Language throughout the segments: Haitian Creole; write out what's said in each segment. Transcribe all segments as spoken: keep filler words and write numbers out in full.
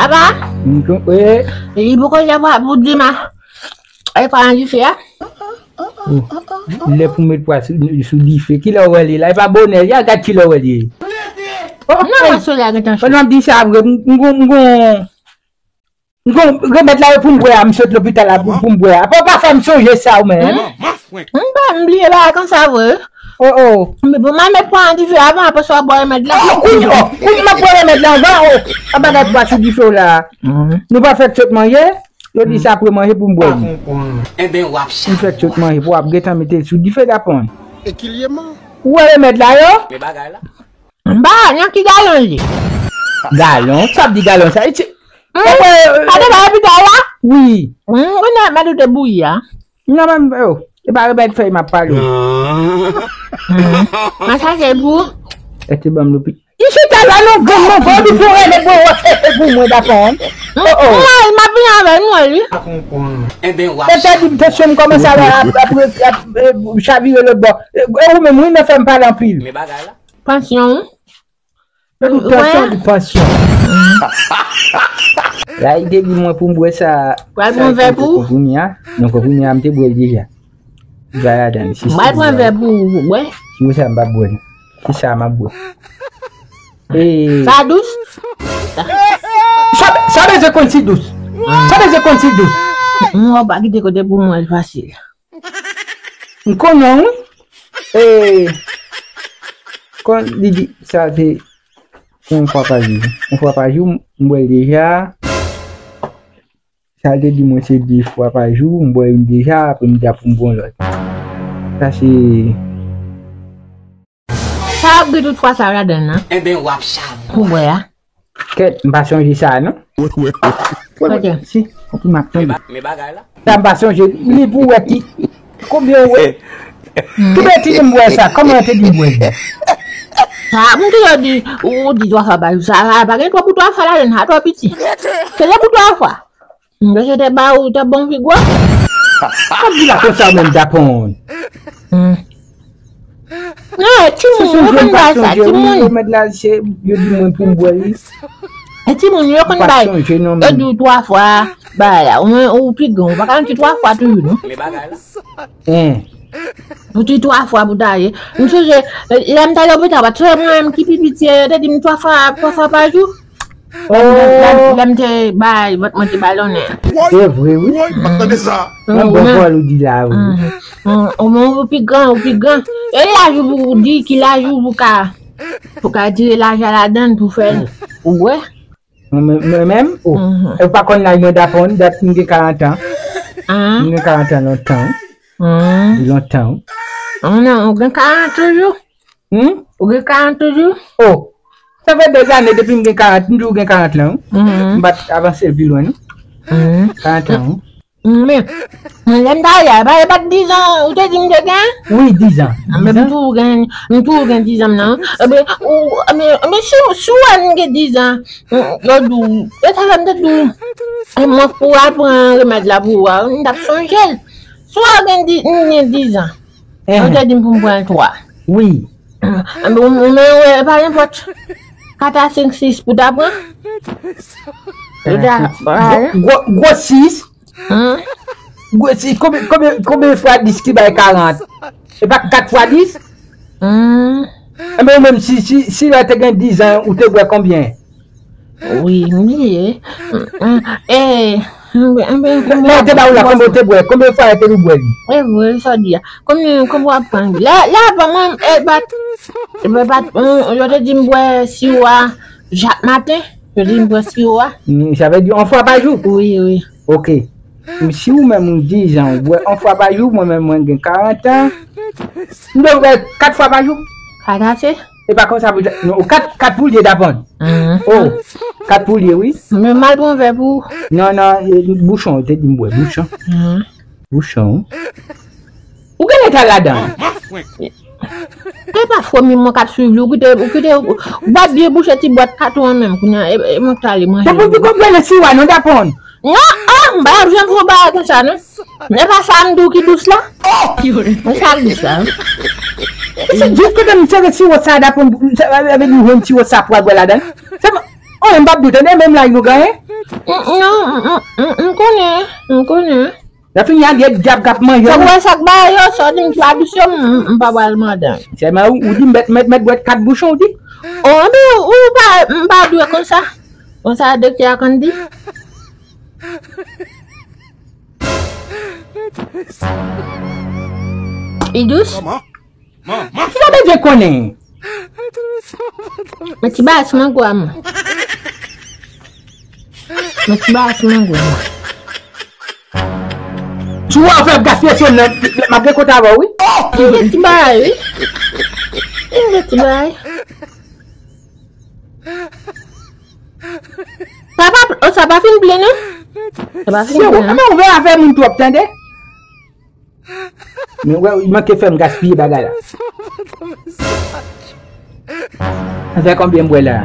Apa? Li poko lè pou di ma. E pa nan dife a? Lè pou met pwa sou, sou dife. Kilè w wè li la? E pa bonè. Ya gad kilè w wè li. Non, mwen sou la gentan cho. Pandan m di sa vre, m gon, m gon, m gon remèd la yo pou m bwè a, m sot lopital la pou, pou m bwè a. Apa w pa fè m sonje sa ou menm? M pa, m bliye bagay konsa vre. Oh, oh. Men bon, m al met pwa nan dife avan, apre sa w ap bwè remèd la. Oh, kounye, oh, kounye m ap bwè remèd la anvan, oh. Ap bagay pwa sou dife w la. Nou pa fèk sot manje? Yo di se apre manje pou m bwè li. Enben, w ap chak. M fèk sot manje pou w ap gentan mete l sou dife, Dapon. Ou wè remèd la yo? Men bagay la. M pa, nan ki galon li? Galon? Sa ap di galon sa? Iti. Hmm? Apa, eh, pa te ba lopital la? Wi. Hmm, kounye a, mèt ou te bouyi a. Non, men, oh, e pa remèd fèy m ap pale. Hmm. Mwen chache pou. E te ban m lopi. Li chita la non, granm non, bon, li pou rele pou, pou mwen, Dapon. Oh, oh. Mwen, m ap vin avè l, mwen, wi. Enben, w ap. Tèt di m, tansyon m kòmanse ap, ap, ap, ap, eh, chavire lòt bò. E, e ou menm, wi, nan fè m pale anpil. Men bagay la. Pansyon. Epi pansyon, epi pansyon. La, li te di mwen pou m bwè sa. Pral pran vè pou ou? Konprimi a. Non, konprimi a, m te bwè l deja. Li pa ladan, si. Pral pran vè pou ou bwè. Si ou sa, m pa bwè l. Ki sa m ap bwè? E. Sa dous? Sa, sa bezwen konn si dous. Sa bezwen konn si dous. Non, pa kite kote pou mwen, l fasil. M konnen, wi. E, kon li di, sa se yon fwa pa jou. Yon fwa pa jou, m bwè l deja. Sa l te di mwen se de fwa pa jou, m bwè youn deja, apre m di a pou m bwè yon lòt. Sa se. Sa ap gen tout fwa sa yo ladan nan? Enben, w ap chavwa. Pou bwè a. Kèt, m pa sonje sa, non. Ok. Si, ok, m ap tonbe. Men ba-, men bagay la. Sa m pa sonje, li pou wè ki, konbyen w wè. Ki bèti li m bwè sa, kòman yo te di m bwè li? Sa, m toujou di, ou di twa fwa pa jou, sa, sa pa gen twa pou twa fwa ladan, sa twò piti. Se de pou twa fwa. M bezwen te ba ou, te bon figi w. Sa di la konsa menm, Dapon. Hmm. Non, timoun, yo konn bay sa, timoun. Remèd la, se, yo di mwen pou m bwè li. E timoun, yo konn bay. Yo di w twa fwa, bay la. Ou, ou pi gran, ou pa ka di twa fwa toujou, non. Men bagay la. Hein. Ou di twa fwa pou ta ye. M sonje, lè m t al lopital, pa t se mwen menm ki pi piti, yo te di m twa fwa, twa fwa pa jou. Lè m te, lè m, lè m te bay, vant mwen te balonnen. Se vre, wi. Woy, m pa tande sa. Yon bon pawòl ou di la, wi. Ou menm ou pi gran, ou pi gran. E laj ou pou di, ki laj ou pou ka, pou ka tire laj a ladan pou fè l, ou wè. Mwen, mwen menm, oh. E ou pa konn laj mwen, Dapon, dat m gen karant an. M gen karant an lontan, wi. Di lontan, wi. Non, ou gen karant toujou. Hmm? Ou gen karant toujou? Oh, sa fè dèzane depi m gen karant, m di ou gen karant lan, wi. M pa t avanse l pi lwen, non. Karant lan, wi. Men, lè m ta ye a, e pa, e pa t dizan, ou te di m te gen? Wi, dizan. Men m toujou gen, m toujou gen dizan m nan, wi. Ebyen, ou, ebyen, ebyen, si, si w wè m gen dizan, yo di w, e sa fè m te di w, e mwen pou al pran remèd la pou ou a, m t ap sonje l. Si w wè gen di, m gen dizan. Ou te di m pou m pran twa. Wi. Ou, ou menm, wè, pa nenpòt. Kat a senk, sis pou ta pran. Ou ta, gwo, gwo sis. Gwo sis, konbyen, konbyen, konbyen fwa dis ki bay karant? E pa kat fwa dis? Enben, ou menm, si, si, si lè te gen dizan, ou te bwè konbyen? Wi, m bliye. E, enben, enben, lè yo te ba ou la, konbyen ou te bwè? Konbyen fwa yo te di w bwè li? E vre, sa w di a. Konbyen, konbyen w ap pran? Lè, lè avan mwen, e pa t, e pa t, yo te di m bwè siwo a chak maten. Yo di m bwè siwo a. Sa vle di yon fwa pa jou? Wi, wi. Ok. Si ou menm ou dizan, ou bwè yon fwa pa jou, mwen menm mwen gen karant an. M dwe bwè kat fwa pa jou. Kat ase? E pa konsa pou, non, kat, kat pou l ye, Dapon. Oh, kat pou l ye, wi. Men m al pran vè pou ou. Non, non, e, bouchon, yo te di m bwè bouchon. Bouchon. Ou gen leta ladan. E pa fò mi mwen k ap swiv li, ou kite, ou kite, ou pa byen bouche ti bwat katon an menm, kounye a, e, e mwen k ale manje. Sa pou di konprann si wa non, Dapon. Non, oh, m pa janm fè yon bagay konsa, non. Men pa sa m di w ki dous la. Men sa k dous la. Se jis kote m sere siwo sa, Dapon, sa vle di jwenn siwo sa pou al bwè ladan. Se mwen. Mwen menm m p ap di w tande, menm laj nou genyen. Mm, non, mm, mm, mm, m konnen, m konnen. Lè fini a, gen dyab k ap manje w. Fòk w wè sa k ba yo, sa w di m sou abis yo, m, m, m pa pral mande. Sèlman ou, ou di m mèt, mèt, mèt bwè kat bouchon, ou di. O, anben, ou pa, m pa dwe konsa. Konsa, doktè a konn di. Li dous? Kòman? Kisa w bezwen konnen? Men ti bagay sou mango a mwen. Men ti bagay sou mango a mwen. Sou wè w fè gaspiye sou nan, m ap gen kont avè w, wi. Li gen ti bagay, wi. Li gen ti bagay. Sa pa, o, sa pa fin ble, non? Sa pa fin ble, non? Anben, ouvè afè moun twòp, tande? Men wè, li manke fè m gaspiye bagay la. Sa fè konbyen m bwè la?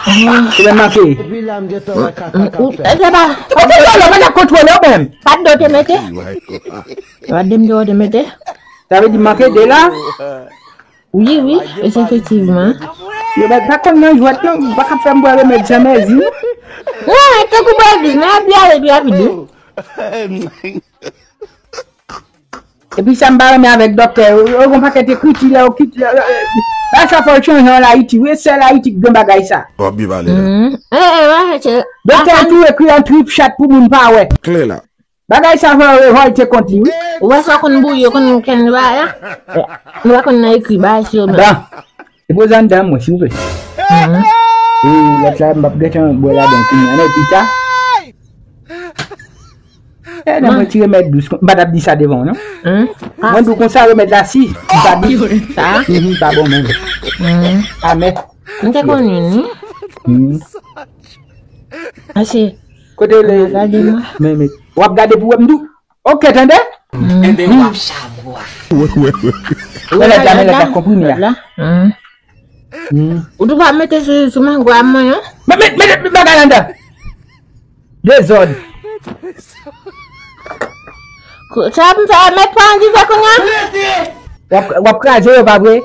Konbyen m manke? Epi la, m gentan wè kaka k ap fèt. Ou te dolo, mwen t ap kontwole w menm. Pa t de w te mete? Pa t de m te mete? Sa vle di m manke de la? Wi, wi, e se efektivman. Yo, mèt pa konn nan jwèt, non, m pa ka fè m bwè remèd san mezi, non. Non, e tankou bwè dous, men ap ale pi rapid, wi. Epi sa m pa renmen avèk dòktè yo, yo gon pakèt ekriti lè yo kit, lè, lè, lè, sa fò yo chanje an Ayiti, wi, sèl Ayiti ki gen bagay sa. W ap byen pale la. Dòktè a tou ekri an trip chat pou moun pa wè. Klè la. Bagay sa fè yo revòlte kont li, wi. Ou wè sa konn bouyi, yo konn kenbe bagay la. Nou pa konn nan ekri bagay sou yo menm. Bon. Depoze anndan mwen, silvouplè. E lòt la, m p ap gentan bwè ladan kounye a, non, pita. E, nan mwen ti remèd dous, m pa t ap di sa devan w, non. Mwen di w konsa, remèd la, si, m pa di. Sa? Mhm, pa bon menm. Amè. M te konn youn, wi. Mhm. Ase. Kote le, gade mwen. Men, men, w ap gade pou wè m tou. Ok, tande? Enben, w ap chavwa. Wi, wi, wi. Remèd la, remèd la, konprime a. Ou tou pa mete sou, sou mango a mwen, non? Met, met, met, met bagay anndan. Dezòd. Sa m fè, met pwa nan dife kounye a? W ap, w ap kraze yo, pa vre?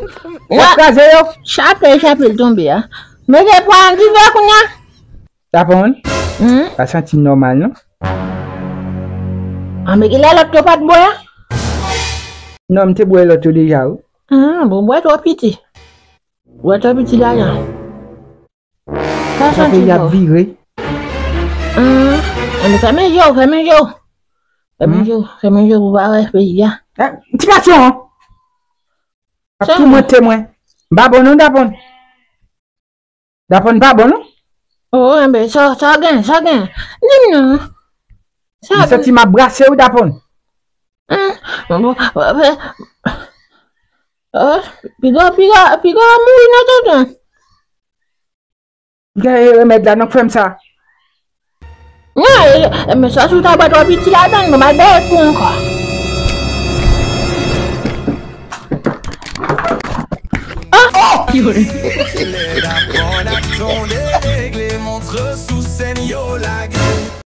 W ap kraze yo? Chape, chape l tonbe a. Mete pwa nan dife kounye a? Sa pa konn? Hmm? Pa santi nòmal, non? A, men genlè lòt yo pa t bwè a? Non, m te bwè lòt yo deja, wi. Ah, bon, bwè twò piti. Bwè twò piti ladan. Sa santi peyi ap vire. Hmm. Ann fèmen je w, fèmen je w. Fèmen je w, fèmen je w pou pa wè peyi a. Ah, ti gason an. Ap toumante mwen. M pa bon non, Dapon. Dapon pa bon, non? Oh, enben, sa, sa gen, sa gen. Di m non. Sa m santi m ap brase w, Dapon. Hmm, bon, bon, bon, oh, piga, piga, piga mouri nan tonton. Gen remèd la, non, k fè m sa. Non, e, e, men sa sou ta bwè twò piti ladan, mwen mal bèl pou ankò. Ah! Lè dapò n ap tonde, regle montre sou sèn yo lage.